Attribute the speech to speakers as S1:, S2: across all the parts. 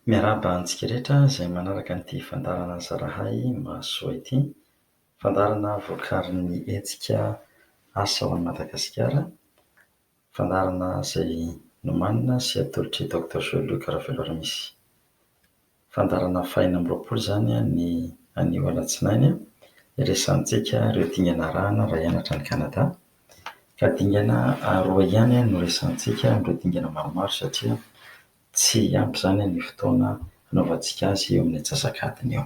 S1: Miarahaba antsika rehetra izay manaraka an'ity fandaharana Zarahay Mahasoa ity. Fandaharana voakarin'ny hetsika Asa ho an'i Madagasikara. Fandaharana izay nomanina sy atolotr'i Docteur Jean Luc Raveloarimisy. Fandaharana faha-26 izany ny anio alatsinainy. Resahantsika ireo dingana arahana raha hianatra any Canada. Ka dingana roa ihany no resahantsika amin'ireo dingana maromaro satria tsy ampy izany ny fotoana hanaovantsika azy eo amin'ny antsasak'adiny eo.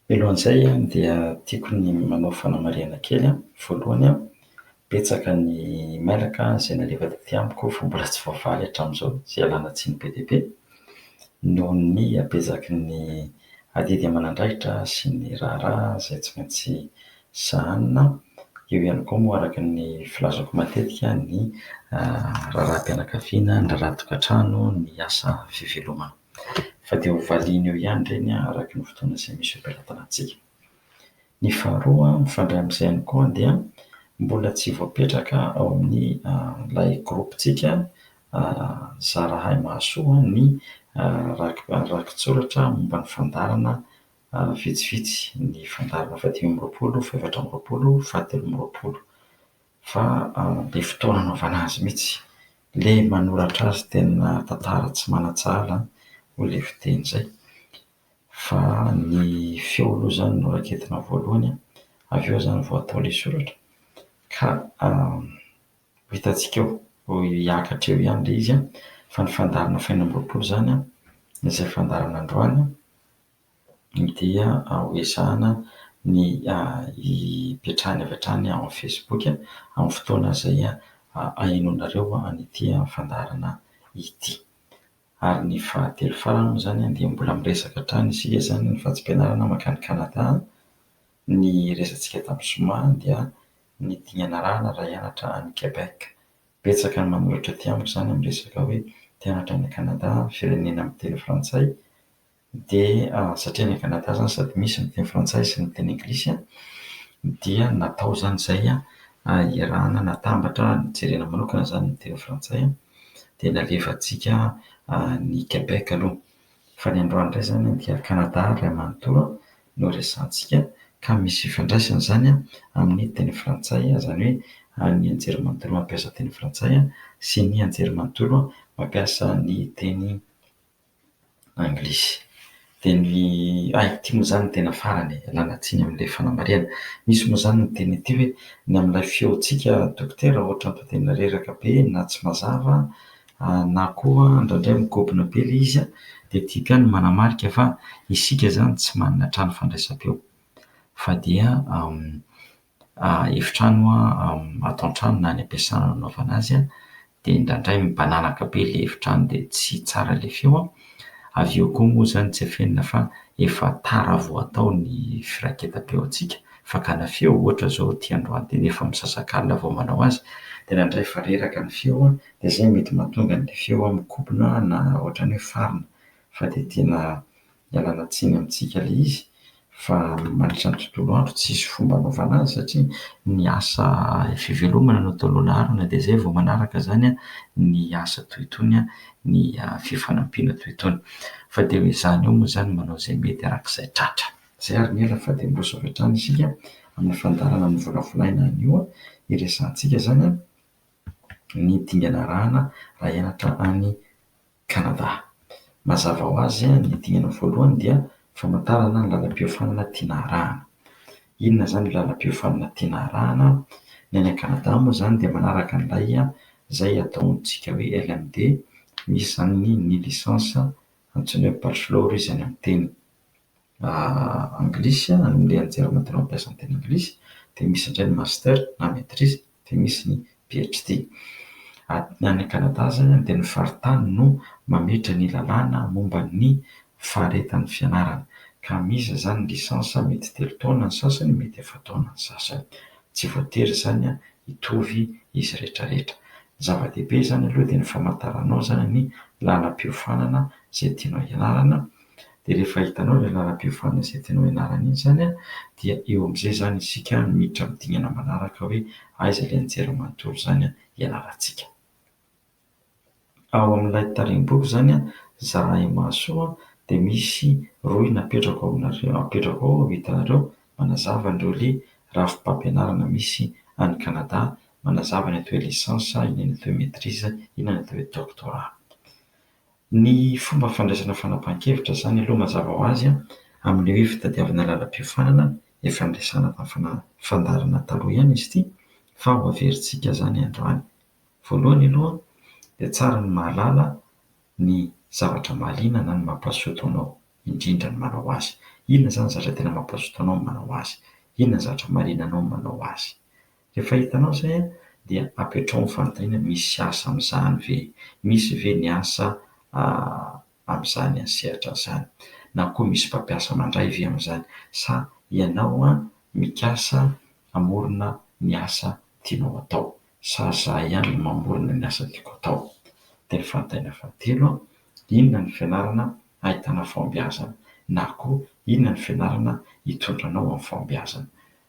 S1: Mialohan'izay dia tiako ny manao fanamarihana kely. Voalohany, betsaka ny mailaka izay nalefa taty amiko fa mbola tsy voavaly hatramin'izao, izay ialana tsiny be dia be noho ny habetsaky ny adidy aman'andraikitra sy ny raharaha izay tsy maintsy sahanina. Eo ihany koa moa araka ny filazako matetika ny raharaham-pianakaviana, ny raharahan-tokantrano, ny asa fivelomana. Fa dia ho valiana eo ihany ireny araka ny fotoana izay misy eo am-pelatanantsika. Ny faharoa mifandray amin'izay ihany koa dia mbola tsy voapetraka ao amin'ny ilay groupe-ntsika Zarahay Mahasoa ny rakitsoratra momba ny fandaharana vitsivitsy, ny fandaharana fahadimy amby roapolo, fahefatra amby roapolo, fahatelo amby roapolo. Fa ilay fotoana anaovana azy mihitsy, ilay manoratra azy tena tantara tsy manan-tsahala hoy ilay fiteny izay. Fa ny feo aloha izany no raketina voalohany, avy eo izany vao atao ilay soratra ka ho hitantsika eo, ho hiakatra eo ihany ilay izy an! Fa ny fandaharana faha-26 izany an, izay fandaharana androany dia hoezahana ny hipetrahany avy hatrany ao amin'ny Facebook amin'ny fotoana izay ahenoanareo an'ity fandaharana ity. Ary ny fahatelo farany moa izany dia mbola miresaka hatrany isika izany ny vatsim-pianarana mankany Canada. Ny resatsika tamin'ny zoma dia ny dingana arahana raha hianatra any Québec. Betsaka ny manoratra aty amiko izany amin'ny resaka hoe te hianatra any Canada, firenena miteny frantsay. Dia satria any Canada izany sady misy ny teny frantsay sy ny teny anglisy dia natao izany izay hiarahana natambatra jerena manokana izany ny teny frantsay dia nalefantsika ny Québec aloha. Fa ny androany indray izany dia Canada iray manontolo no resahantsika ka misy fifandraisany izany amin'ny teny frantsay, izany hoe ny anjerimanontolo mampiasa teny frantsay sy ny anjerimanontolo mampiasa ny teny anglisy. Dia ny hay ity moa izany no tena farany e, ialana tsiny amin'ilay fanamarihana. Misy moa izany ny teny ity hoe ny amin'ilay feontsika dokotera ohatran'ny toa tena reraka be na tsy mazava na koa indraindray mikobona be ilay izy dia tiako ihany ny manamarika fa isika izany tsy manana trano fandraisam-peo fa dia efitrano ato an-trano na any am-piasana no anaovana azy dia indraindray mibananaka be ilay efitrano dia tsy tsara ilay feo. Avy eo koa moa izany tsy afenina fa efa tara vao atao ny firaketam-peo antsika, fakana feo ohatra izao ity androany ity dia efa misasakalina vao manao azy dia indraindray efa reraka ny feo dia izay mety mahatonga an'ilay feo mikobona na ohatran'ny hoe farina fa dia tena Ialana tsiny amintsika ilay izy fa mandritra ny tontolo andro tsisy fomba anaovana azy satria ny asa fivelomana no atao loha laharana dia izay vao manaraka izany ny asa toy itony, ny fifanampiana toy itony. Fa dia ho ezahina eo moa izany manao izay mety araka izay tratra. Izay ary ny ela fa dia miroso avy hatrany isika amin'ny fandaharana novolavolaina anio hiresahantsika izany ny dingana arahana raha hianatra any Canada. Mazava ho azy, ny dingana voalohany dia famantarana ny lalam-piofanana tiana arahana. Inona izany io lalam-piofanana tiana arahana? Ny any Canada moa izany dia manaraka an'ilay izay ataontsika hoe LMD, misy izany ny licence antsoina hoe bachelor izy any amin'ny teny anglisy, any amin'ilay anjerimanontolo mampiasa ny teny anglisy, dia misy indray ny master na maitrise. dia misy ny PHD. Any Canada izany dia ny faritany no mametra ny lalàna momba ny faharetan'ny fianarana. Ka misy izany ny licence mety telo taona ny sasany, mety efa-taona ny sasany. Tsy voatery izany hitovy izy rehetrarehetra. Ny zava-dehibe izany aloha dia ny famantaranao izany ny lalam-piofanana izay tianao hianarana. Dia rehefa hitanao ilay lalam-piofanana izay tianao hianarana iny izany an, dia eo amin'izay izany isika miditra amin'ny dingana manaraka hoe aiza ilay anjerimanontolo izany hianarantsika. Ao amin'ilay tarehiboky izany Zarahay Mahasoa dia misy rohy napetrako ao aminareo, apetrako ao hitanareo manazava an'ireo le rafi-pampianarana misy any Canada, manazava ny atao hoe licence, inona ny atao hoe maitrise, inona ny atao hoe doctorat. Ny fomba fandraisana fanapahan-kevitra izany aloha mazava ho azy amin'ilay hoe fitadiavana lalam-piofanana efa niresahana tamin'ny fandaharana taloha ihany izy ity fa ho averintsika izany androany. Voalohany aloha dia tsara ny mahalala ny zavatra mahaliana na ny mampazoto anao indrindra ny manao azy. Inona izany ny zavatra tena mampazoto anao ny manao azy? Inona ny zavatra mahaliana anao ny manao azy? Rehefa hitanao izay dia apetraho ny fanontaniana misy asa amin'izany ve? Misy ve ny asa amin'izany sehatra izany? Na koa misy mpampiasa mandray ve amin'izany? Sa ianao mikasa hamorona ny asa tianao atao? Sa za ihany no mamorona ny asa tiako atao? Dia ny fanontaniana fahatelo, inona ny fianarana ahitana fahombiazana? Na koa inona ny fianarana hitondra anao amin'ny fahombiazana?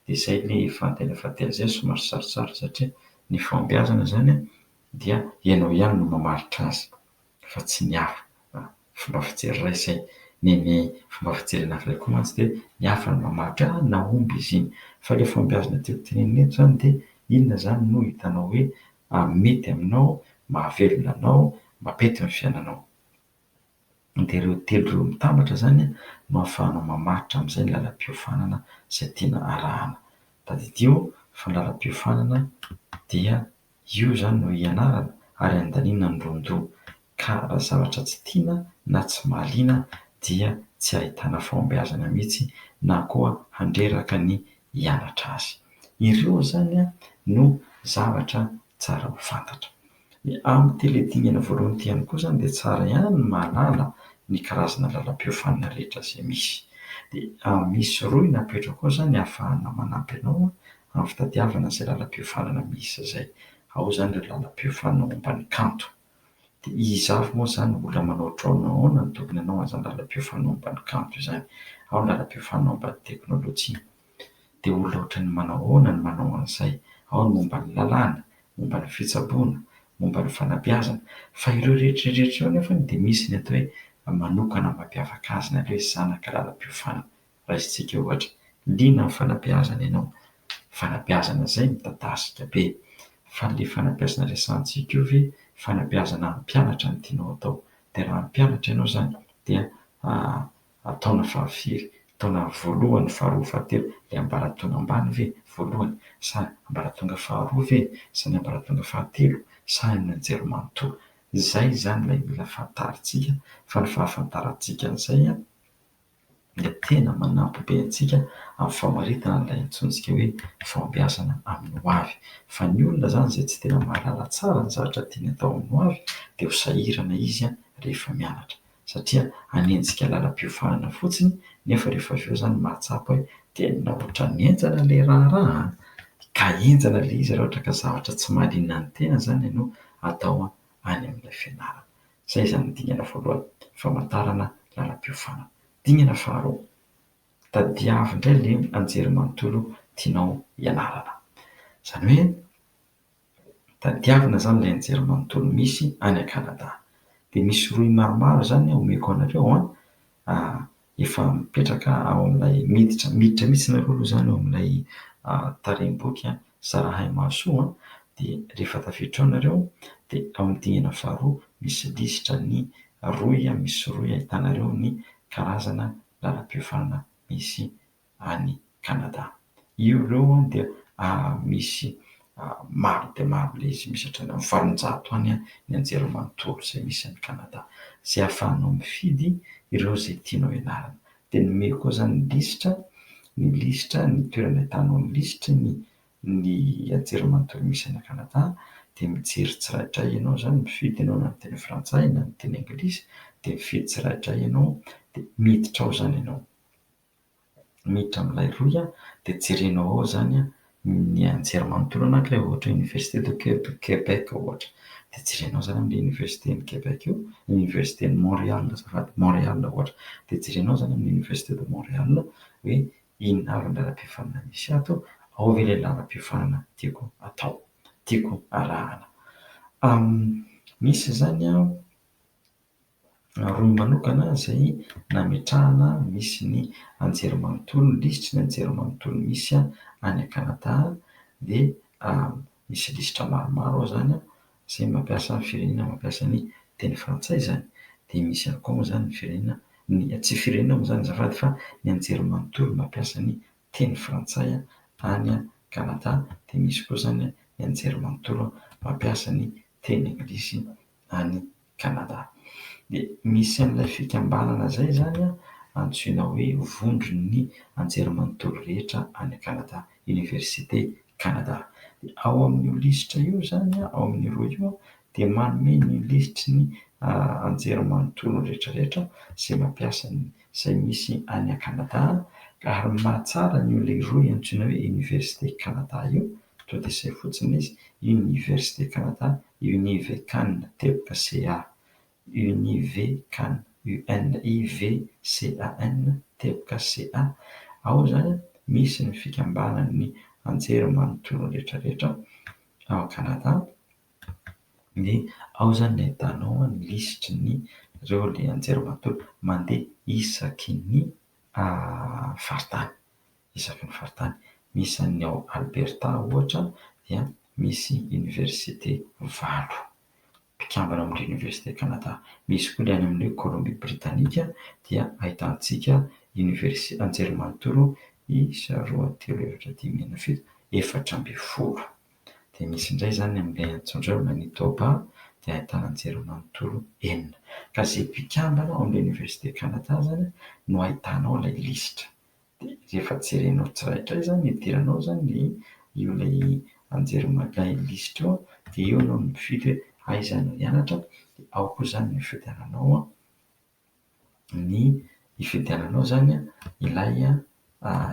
S1: Dia izay ilay fanontaniana fahatelo izay somary sarotsarotra satria ny fahombiazana izany dia ianao ihany no mamaritra azy fa tsy ny hafa. Fomba fijery iray izay. Ny ny fomba fijery anankiray koa mantsy dia ny hafa no mamaritra hoe ah nahomby izy iny. Fa ilay fahombiazana tiako tenenina eto izany dia inona izany no hitanao hoe mety aminao, mahavelona anao, mampety ny fiainanao. Dia ireo telo ireo mitambatra izany no ahafahanao mamaritra amin'izay ny lalam-piofanana izay tiana arahana. Tadidio fa ny lalam-piofanana dia io izany no ianarana ary andaniana ny ron-doha. Ka raha zavatra tsy tiana na tsy mahaliana dia tsy ahitana fahombiazana mihitsy na koa handreraka ny hianatra azy. Ireo izany no zavatra tsara ho fantatra. Amin'ity ilay dingana voalohany ity ihany koa izany dia tsara ihany ny mahalala ny karazana lalam-piofanana rehetra izay misy. Dia misy rohy napetraka ao izany ahafahana manampy anao amin'ny fitadiavana izay lalam-piofanana misy izay. Ao izany ireo lalam-piofanana momba ny kanto. Dia iza avy moa izany olona manao ohatr'ahoana ahoana no tokony hanao an'izany lalam-piofanana momba ny kanto izany? Ao ny lalam-piofanana momba ny teknolojia. Dia olona ohatran'ny manao ahoana no manao an'izay? Ao ny momba ny lalàna, momba ny fitsaboana, momba ny fanabeazana. Fa ireo rehetra rehetra ireo anefa dia misy ny atao hoe manokana mampiavaka azy na ilay hoe zanaka lalam-piofanana. Raisintsika ohatra, liana amin'ny fanabeazana ianao, fanabeazana izay midadasika be. Fa ilay fanabeazana resahantsika io ve fanabeazana hampianatra no tianao atao? Dia raha hampianatra ianao izany dia Taona fahafiry? Taona voalohany, faharoa, fahatelo? Ilay ambaratonga ambany ve voalohany sa ambaratonga faharoa ve sa ny ambaratonga fahatelo sa ny anjerimanontolo? Izay izany ilay mila fantarintsika fa ny fahafantarantsika an'izay dia tena manampy be antsika amin'ny famaritana an'ilay antsointsika hoe fahombiazana amin'ny ho avy. Fa ny olona izany izay tsy tena mahalala tsara ny zavatra tiany atao amin'ny ho avy dia ho sahirana izy rehefa mianatra. satria hanenjika lalam-piofanana fotsiny nefa rehefa avy eo izany mahatsapa hoe tena ohatran'ny henjana ilay raharaha an! Ka henjana ilay izy raha ohatra ka zavatra tsy mahaliana ny tena izany no atao any amin'ilay fianarana. Izay izany ny dingana voalohany, famantarana lalam-piofanana. Dingana faharoa, tadiavo indray ilay anjerimanontolo tianao hianarana. Izany hoe Tadiavina izany ilay anjerimanontolo misy any Canada. Dia misy rohy maromaro izany omeko anareo an, efa mipetraka ao amin'ilay miditra, miditra mihitsy nareo aloha izany ao amin'ilay tarehim-boky an, Zarahay Mahasoa an, dia rehefa tafiditra ao nareo dia ao amin'ny dingana faharoa misy lisitra ny rohy, misy rohy ahitanareo ny karazana lalam-piofanana misy any Canada. Io ireo dia misy maro dia maro ilay izy, misy hatrany amin'ny 800 any ny anjerimanontolo izay misy any Canada. Izay ahafahanao mifidy ireo izay tianao hianarana. Dia nomeko koa izany ny lisitra, ny lisitra, ny toerana ahitanao ny lisitry ny ny anjerimanontolo misy any Canada dia mijery tsiraidray ianao izany, mifidy ianao na ny teny frantsay na ny teny anglisy dia mifidy tsiraidray ianao dia miditra ao izany ianao. Miditra amin'ilay rohy dia jerenao ao izany ny anjerimanontolo anankiray ohatra hoe université de Québec ohatra. Dia jerenao izany amin'ilay université n'i Québec io, université n'i Montréal azafady, Montréal ohatra. Dia jerenao izany amin'ny université de Montréal hoe inona avy ny lalam-piofanana misy ato, ao ve ilay lalam-piofanana tiako atao, tiako arahana. Misy izany rohy manokana izay nametrahana misy ny anjerimanontolo, lisitry ny anjerimanontolo misy any Kanada dia misy lisitra maromaro ao izany izay mampiasa firenena mampiasa ny teny frantsay izany. Dia misy ihany koa moa izany ny firenena, ny tsy firenena moa izany azafady fa ny anjerimanontolo mampiasa ny teny frantsay any Kanada dia misy koa izany ny anjerimanontolo mampiasa ny teny anglisy any Kanada. Dia misy an'ilay fikambanana izay izany antsoina hoe Vondron'ny Anjerimanontolo rehetra any Kanada, Université Canada. Dia ao amin'io lisitra io izany, ao amin'io rohy io dia manome ny lisitry ny anjerimanontolo rehetra rehetra izay mampiasa ny, izay misy any Kanada ary ny mahatsara an'io ilay rohy antsoina hoe Université Canada io, tonga dia izay fotsiny ilay izy, Université Canada. Univecan teboka ca, Univecan, U-N-I-V-C-A-N, teboka ca. Ao izany misy ny fikambanan'ny anjerimanontolo rehetrarehetra ao Kanada. Dia ao izany no ahitanao ny lisitry ny ireo ilay anjerimanontolo mandeha isaky ny faritany. Isaky ny faritany. Misy ny ao Alberta ohatra dia misy oniversite valo mpikambana ao amin'ny oniversite Kanada. Misy koa ilay any amin'ny Kolombia Britanika dia ahitantsika oniversite anjerimanontolo isa roa, telo, efatra, dimy, enina, fito, 14. Dia misy indray izany amin'ilay antsoin-dry zareo Manitoba dia ahitana anjerimanontolo enina. Ka izay mpikambana ao amin'ilay oniversite Kanada izany no ahitanao ilay lisitra. Dia rehefa jerenao tsirairay izany, idiranao izany ny io ilay anjerimanontolo, ilay lisitra io dia eo ianao no mifidy hoe aiza no hianatra, dia ao koa izany no hifidiananao ny hifidiananao izany ilay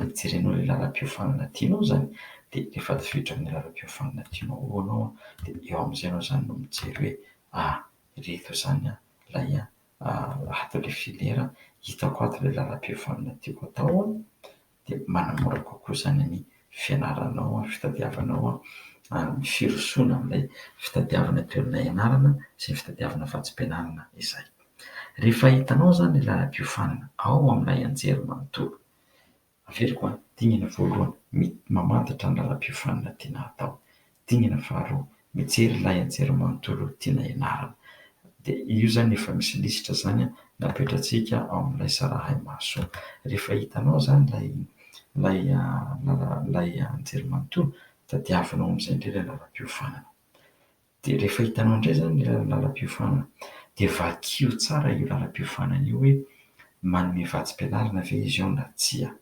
S1: hijerenao ilay lalam-piofanana tianao izany. Dia rehefa tafiditra amin'ilay lalam-piofanana tianao eo ianao dia eo amin'izay ianao izany no mijery hoe ah ireto izany ilay ato ilay filière, hitako ato ilay lalam-piofanana tiako atao dia manamora kokoa izany ny fianaranao, ny fitadiavanao, ny firosoana amin'ilay fitadiavana toerana hianarana sy ny fitadiavana vatsim-pianarana izay. Rehefa hitanao izany ilay lalam-piofanana ao amin'ilay anjerimanontolo, Averiko an, dingana voalohany, mamantatra ny lalam-piofanana tiana hatao. Dingana faharoa, mijery ilay anjerimanontolo tiana hianarana. Dia io izany efa misy lisitra izany napetratsika ao amin'ilay Sarahay Mahasoa. Rehefa hitanao izany ilay ilay ilay anjerimanontolo, tadiavinao amin'izay indray ilay lalam-piofanana. Dia rehefa hitanao indray izany ilay lalam-piofanana dia vakio tsara io lalam-piofanana io hoe manome vatsim-pianarana ve izy io na tsia.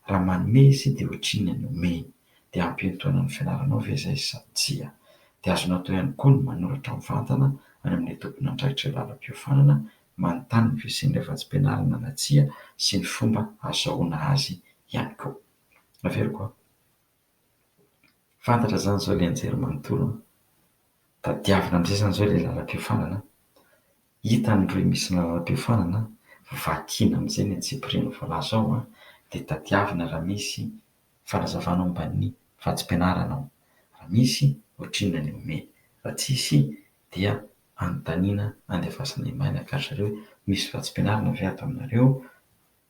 S1: Raha manome izy dia ohatrinona ny omeny? Dia hampiantoana ny fianaranao ve izay sa tsia? Dia azonao atao ihany koa ny manoratra mivantana any amin'ilay tompon'andraikitra io lalam-piofanana manontany ny fisian'ilay vatsim-pianarana na tsia sy ny fomba ahazahoana azy ihany koa. Averiko an! Fantatra izany izao ilay anjerimanontolo an! Tadiavina amin'izay izany izao ilay lalam-piofanana an! Hita ny rohy misy ny lalam-piofanana an! Vakiana amin'izay ny antsipiriany voalaza ao an! Dia tadiavina raha misy fanazavana momba ny vatsim-pianarana ao. Raha misy, ohatrinona ny omeny. Raha tsisy dia anontaniana, andefasana email ka ry zareo hoe misy vatsim-pianarana ve ato aminareo?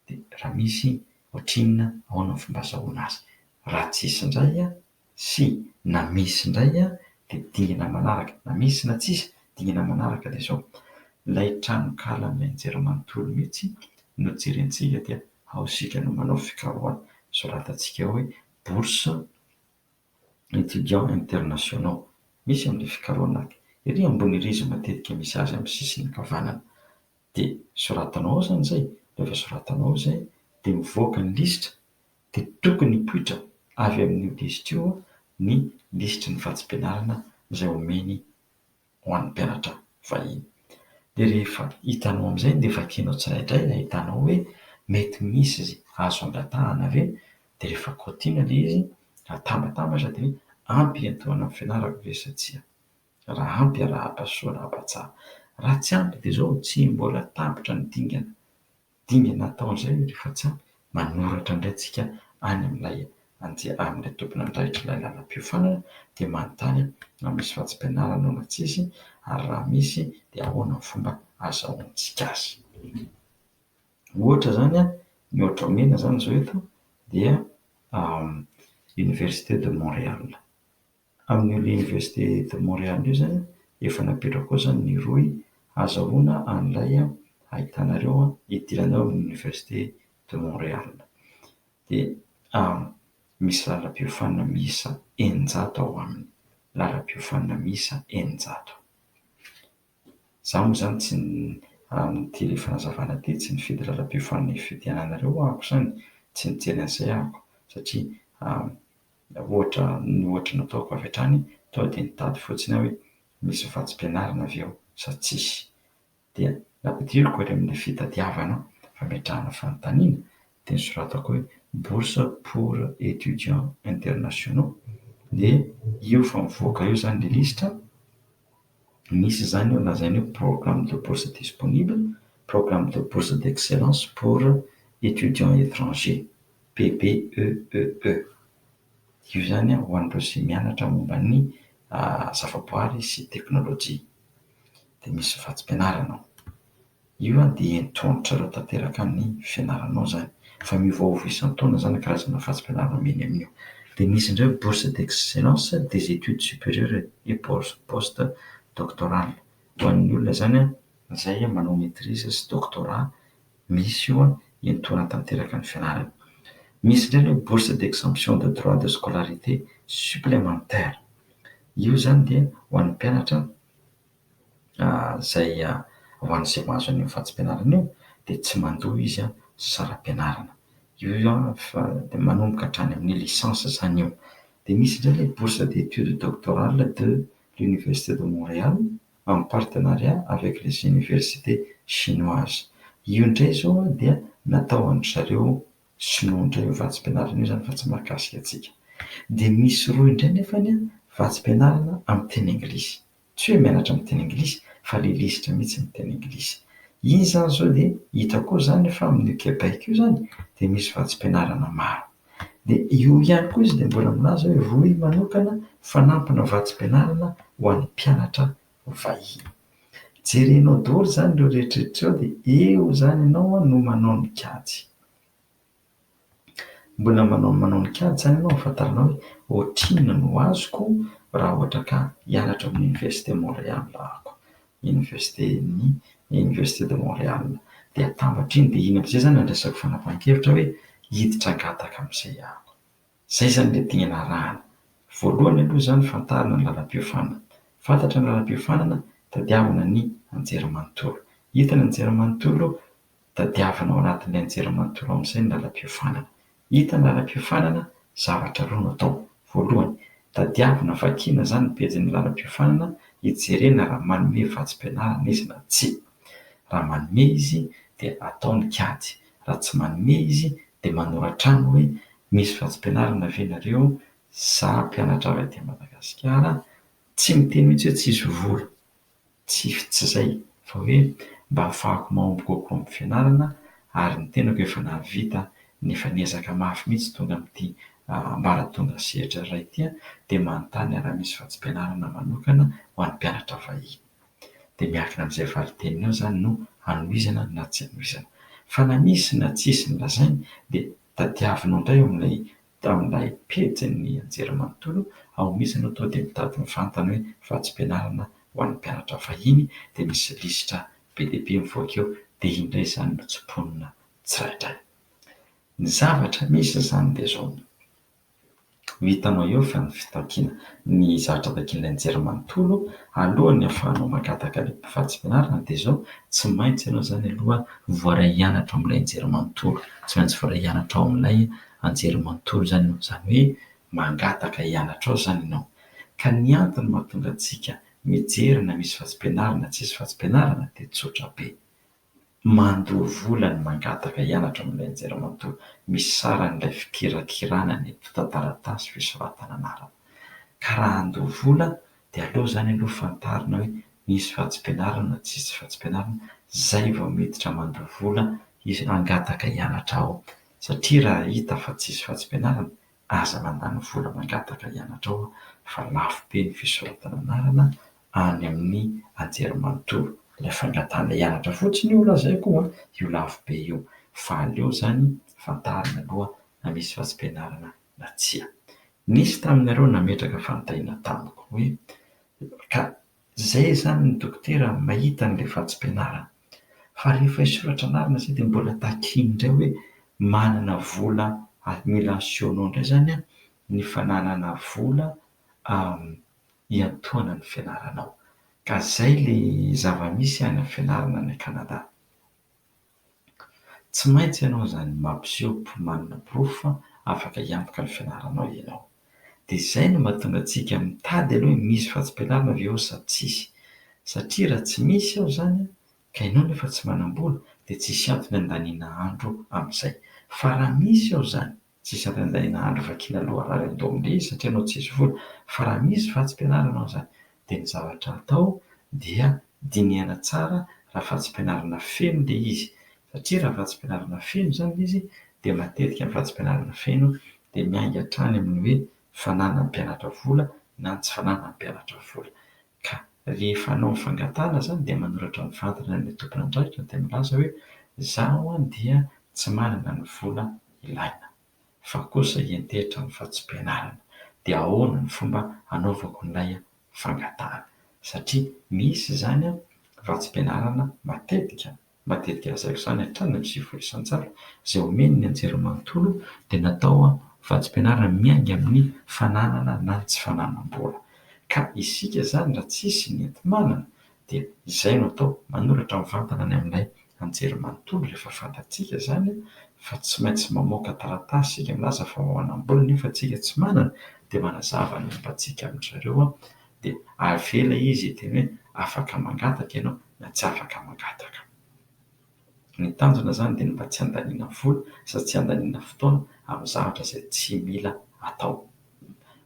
S1: Dia raha misy, ohatrinona, ahoana ny fomba azahoana azy? Raha tsisy indray sy na misy indray dia dingana manaraka, na misy na tsisy, dingana manaraka dia izao, ilay tranonkala amin'ilay anjerimanontolo mihitsy no jerentsika dia ao isika no manao fikarohana, soratantsika hoe bourse étudiants internationaux, misy amin'ilay fikarohana ery ambony ery izy matetika misy azy amin'ny sisiny ankavanana. Dia soratanao ao izany izay, rehefa soratanao ao izay dia mivoaka ny lisitra, dia tokony hipoitra avy amin'io lisitra io ny lisitry ny vatsim-pianarana izay omeny ho an'ny mpianatra vahiny. Dia rehefa hitanao amin'izay dia vakianao tsiraidray ahitanao hoe mety misy azo angatahana ve, dia rehefa kaotiana ilay izy, atambatambatra dia hoe ampy hiantohana ny fianarako ve sa tsia. Raha ampy arahaba soa arahaba tsara. Raha tsy ampy dia izao tsy mbola tapitra ny dingana. Dingana atao izay rehefa tsy ampy, manoratra indray tsika any amin'ilay Andeha amin'ilay tompon'andraikitr'ilay lalam-piofanana dia manontany raha misy vatsim-pianarana ao na tsisy ary raha misy dia ahoana ny fomba azahoantsika azy. Ohatra izany, ny ohatra omena izany izao eto dia Université de Montréal. Amin'io Université de Montréal io izany efa napetraka ao izany ny rohy azahoana an'ilay ahitanareo hidirana ao amin'ny Université de Montréal. Dia misy lalam-piofanana miisa 600 ao aminy, lalam-piofanana miisa 600. Izaho moa izany tsy amin'ity ilay fanazavana ity tsy nifidy lalam-piofanana hifidiananareo aho izany, tsy nijery an'izay aho satria ohatra ny ohatra nataoko avy hatrany tonga dia nitady fotsiny aho hoe misy vatsim-pianarana ve ao sa tsisy. Dia nampidiriko ary amin'ilay fitadiavana fametrahana fanontaniana dia nosoratako hoe bourse pour étudiants internationaux dia io efa mivoaka io izany ilay lisitra. Misy izany eo lazainy hoe programme de bourse disponible, programme de bourse d'excellence pour étudiants étrangers, PBEEE. Io izany ho an'ireo izay mianatra momba ny zavaboary sy teknolojia. Dia misy vatsim-pianarana ao. Io dia entoantrareo tanteraka ny fianaranao izany. Fa miovaova isan-taona izany ny karazana vatsim-pianarana omeny amin'io. Dia misy indray hoe bourse d'excellence des études supérieures et post doctorales. Ho an'ny olona izany izay manao maitrise sy doctorat, misy io entoana tanteraka ny fianarana. Misy indray ny hoe bourse d'exemption de droit de scolarité supplémentaire. Io izany dia ho an'ny mpianatra izay ho an'izay mahazo an'io vatsim-pianarana io dia tsy mandoa izy saram-pianarana. Io fa dia manomboka hatrany amin'ny licence izany io. Dia misy indray ilay bourse d'études doctorales de l'université de Montréal en partenariat avec les universités chinoises. Io indray izao dia natao ho an-dry zareo sinoa indray io vatsim-pianarana io izany fa tsy mahakasika antsika. Dia misy rohy indray nefany vatsim-pianarana amin'ny teny anglisy. Tsy hoe mianatra amin'ny teny anglisy fa ilay lisitra mihitsy ny teny anglisy. Iny izany izao dia hita koa izany fa amin'io Québec io izany dia misy vatsim-pianarana maro. Dia io ihany koa izy dia mbola milaza hoe rohy manokana fanampina vatsim-pianarana ho an'ny mpianatra vahiny. Jerenao daholo izany ireo rehetrarehetra ireo dia eo izany ianao no manao ny kajy. Mbola manao manao ny kajy izany ianao ahafantarana hoe ohatrinona no azoko raha ohatra ka hianatra ao amin'ny Université Montréal aho, Université-n'ny Université de Montréal. Dia atambatra iny dia iny amin'izay izany no andraisako fanapahan-kevitra hoe hiditra hangataka amin'izay aho. Izay izany ilay dingana arahana. Voalohany aloha izany fantarina ny lalam-piofanana. Fantatra ny lalam-piofanana, tadiavina ny anjerimanontolo. Hita ny anjerimanontolo, Tadiavina ao anatin'ilay anjerimanontolo amin'izay ny lalam-piofanana. Hita ny lalam-piofanana, zavatra roa no atao. Voalohany, tadiavina vakiana izany ny pejin'ny lalam-piofanana hijerena raha manome vatsim-pianarana izy na tsia. Raha manome izy dia atao ny kajy. Raha tsy manome izy dia manoratra any hoe misy vatsim-pianarana ve nareo za mpianatra avy aty Madagasikara, tsy miteny mihitsy hoe tsisy vola. Tsy tsy izay fa hoe mba ahafahako mahomby kokoa amin'ny fianarana ary ny tenako efa nahavita nefa niezaka mafy mihitsy tonga amin'ity ambaratonga sehatra iray ity dia manontany aho raha misy vatsim-pianarana manokana ho an'ny mpianatra vahiny. Dia miankina amin'izay valin-teniny eo izany no hanohizana na tsy hanohizana. Fa na misy na tsisy ny lazainy dia tadiavinao indray eo amin'ilay tamin'ilay pejin'ny anjerimanontolo ao mihitsy ianao tonga dia mitady mivantana hoe vatsim-pianarana ho an'ny mpianatra vahiny dia misy lisitra be dia be mivoaka eo dia iny indray izany no tsimponina tsirairay. Ny zavatra misy izany dia izao, ho hitanao eo fa ny fitakiana, ny zavatra takian'ilay anjerimanontolo alohan'ny ahafahanao mangataka ilay vatsim-pianarana dia izao, tsy maintsy ianao izany aloha voaray hianatra ao amin'ilay anjerimanontolo, tsy maintsy voaray hianatra ao amin'ilay anjerimanontolo izany ianao, izany hoe mangataka hianatra ao izany ianao. Ka ny antony mahatonga antsika mijery na misy vatsim-pianarana na tsisy vatsim-pianarana dia tsotra be. Mandoa vola ny mangataka hianatra amin'ilay anjerimanontolo, misy sarany ilay fikirakirana ny antontan-taratasy fisoratana anarana. Ka raha handoa vola dia aleo izany aloha fantarina hoe misy vatsim-pianarana na tsisy vatsim-pianarana, izay vao miditra mandoa vola hangataka hianatra ao. Satria raha hita fa tsisy vatsim-pianarana Aza mandany vola mangataka hianatra ao fa lafo be ny fisoratana anarana any amin'ny anjerimanontolo. Ilay fangatahana hianatra fotsiny io lazaiko an, io lafo be io. Fa aleo izany fantarina aloha na misy vatsim-pianarana na tsia. Nisy taminareo nametraka fanontaniana tamiko hoe ka izay izany ny dokotera mahita an'ilay vatsim-pianarana. Fa rehefa hisoratra anarana izay dia mbola takiany indray hoe manana vola mila asehonao indray izany ny fananana vola hiantohana ny fianaranao. Ka izay ilay zava-misy any amin'ny fianarana any Canada. Tsy maintsy ianao izany mampiseho manana porofo fa afaka hiantoka ny fianaranao ianao. Dia izay no mahatonga antsika mitady aloha hoe misy vatsim-pianarana ve ao sa tsisy. Satria raha tsy misy ao izany ka ianao nefa tsy manam-bola dia tsisy antony handaniana andro amin'izay. Fa raha misy ao izany, tsisy antony handaniana andro vakiana loha harary an-doha amin'ilay izy satria ianao tsisy vola. Fa raha misy vatsim-pianarana ao izany dia ny zavatra atao dia dinihana tsara raha vatsim-pianarana feno ilay izy. Satria raha vatsim-pianarana feno izany ilay izy dia matetika ny vatsim-pianarana feno dia miainga hatrany amin'ny hoe fananan'ny mpianatra vola na ny tsy fananan'ny mpianatra vola. Ka rehefa hanao ny fangatahana izany dia manoratra mivantana any amin'ilay tompon'andraikitra dia milaza hoe izaho dia tsy manana ny vola ilaina fa kosa hiantehitra amin'ny vatsim-pianarana. Dia ahoana ny fomba hanaovako an'ilay fangatahana? Satria misy izany vatsim-pianarana matetika Matetika lazaiko izany hatrany amin'ny 90%, izay omeny ny anjerimanontolo dia natao vatsim-pianarana miainga amin'ny fananana na ny tsy fananam-bola. Ka isika izany raha tsisy ny enti-manana dia izay no atao, manoratra mivantana any amin'ilay anjerimanontolo rehefa fantatsika izany fa tsy maintsy mamoaka taratasy isika milaza fa manam-bola nefa isika tsy manana dia manazava ny momba antsika amin-dry zareo dia avela izy hiteny hoe afaka mangataka ianao na tsy afaka mangataka. Ny tanjona izany dia ny mba tsy handaniana vola sady tsy handaniana fotoana amin'ny zavatra izay tsy mila atao.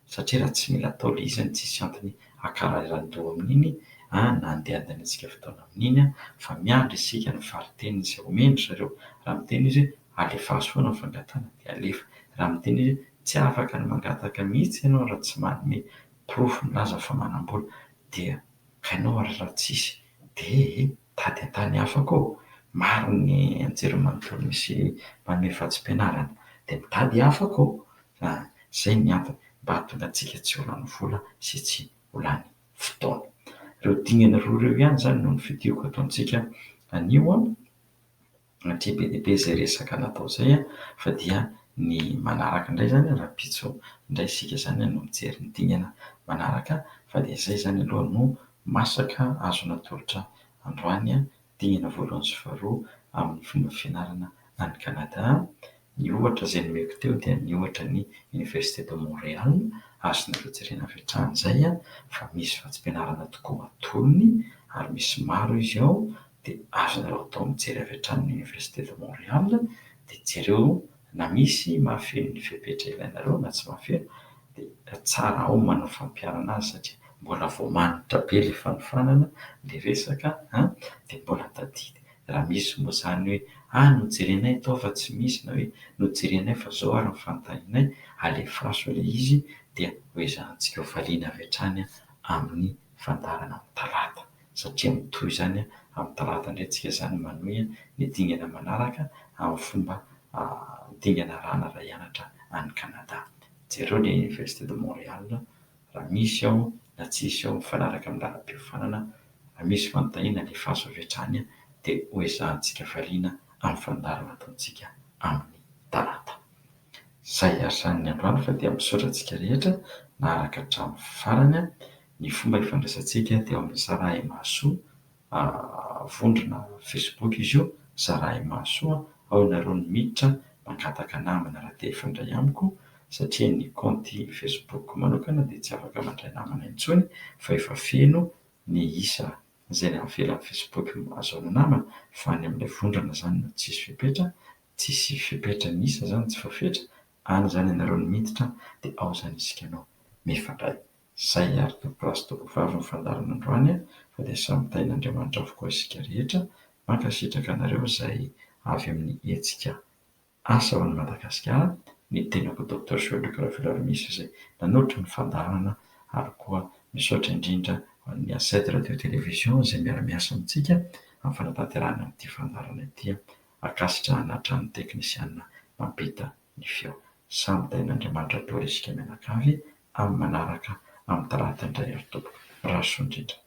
S1: Satria raha tsy mila atao ilay izy tsisy antony hakarairan-doha amin'iny na handeha handaniantsika fotoana amin'iny fa miandry isika ny valin-teny izay omen-dry zareo. Raha miteny izy hoe alefaso foana ny fangatahana dia alefa. Raha miteny izy hoe tsy afaka ny mangataka mihitsy ianao raha tsy manome porofo milaza fa manam-bola dia hainao ary raha tsisy dia tady an-tany hafa koa. Maro ny anjerimanontolo misy manome vatsim-pianarana dia mitady hafa koa. Izay ny antony mba hahatonga antsika tsy ho lany vola sy tsy ho lany fotoana. Ireo dingana roa ireo ihany izany no nofidiako hataontsika anio an! Satria be dia be izay resaka natao izay fa dia ny manaraka indray izany rahampitso indray isika izany no mijery ny dingana manaraka fa dia izay izany aloha no masaka azo natolotra androany, dingana voalohany sy faharoa amin'ny fomba fianarana any Canada. Ny ohatra izay nomeko teo dia ny ohatra ny Université de Montréal, azonareo jerena avy hatrany izay fa misy vatsim-pianarana tokoa atolony ary misy maro izy ao dia azonareo atao mijery avy hatrany ny Université de Montréal dia jereo na misy mahafeno ny fepetra ilainareo na tsy mahafeno dia tsara ao manao fampiharana azy satria mbola vao manitra be ilay fanofanana, ilay resaka an, dia mbola tadidy. Raha misy moa izany hoe ah nojerenay tao fa tsy misy na hoe nojerenay fa izao ary ny fanontanianay, alefaso ilay izy dia hoezahantsika ho valiana avy hatrany amin'ny fandaharana amin'ny talata. Satria mitohy izany amin'ny talata indray tsika izany manohy ny dingana manaraka amin'ny fomba dingana arahana raha hianatra any Canada. Jereo ilay Université de Montréal raha misy ao na tsisy ao mifanaraka amin'ny lalam-piofanana, raha misy fanontaniana alefaso avy hatrany dia hoezahantsika valiana amin'ny fandaharana ataontsika amin'ny talata. Izay ary izany ny androany fa dia misaotra antsika rehetra naharaka hatramin'ny farany. Ny fomba ifandraisantsika dia ao amin'ny Zarahay Mahasoa vondrona Facebook izy io, Zarahay Mahasoa, ao ianareo no miditra mangataka namana raha te hifandray amiko satria ny kaonty Facebook manokana dia tsy afaka mandray namana intsony fa efa feno ny isa izay navelan'ny Facebook ahazoana namana fa any amin'ilay vondrona izany no tsisy fepetra, tsisy fepetra ny isa izany tsy voafetra, any izany ianareo no miditra dia ao izany isika no mifandray. Zay ary tompokolahy sy tompokovavy ny fandaharana androany fa dia samy tahin'Andriamanitra avokoa isika rehetra. Mankasitraka anareo izay avy amin'ny hetsika Asa ho an'i Madagasikara. Ny tenako Docteur Jean Luc Raveloarimisy izay nanolotra ny fandaharana ary koa misaotra indrindra ho an'ny Ased Radio Télévision izay miara-miasa amintsika amin'ny fanatanterahana an'ity fandaharana ity. Ankasitrahana hatrany ny teknisiana mampita ny feo. Samy tahin'Andriamanitra daholo isika mianakavy amin'ny manaraka amin'ny talata indray ary tompoko. Mirary soa indrindra.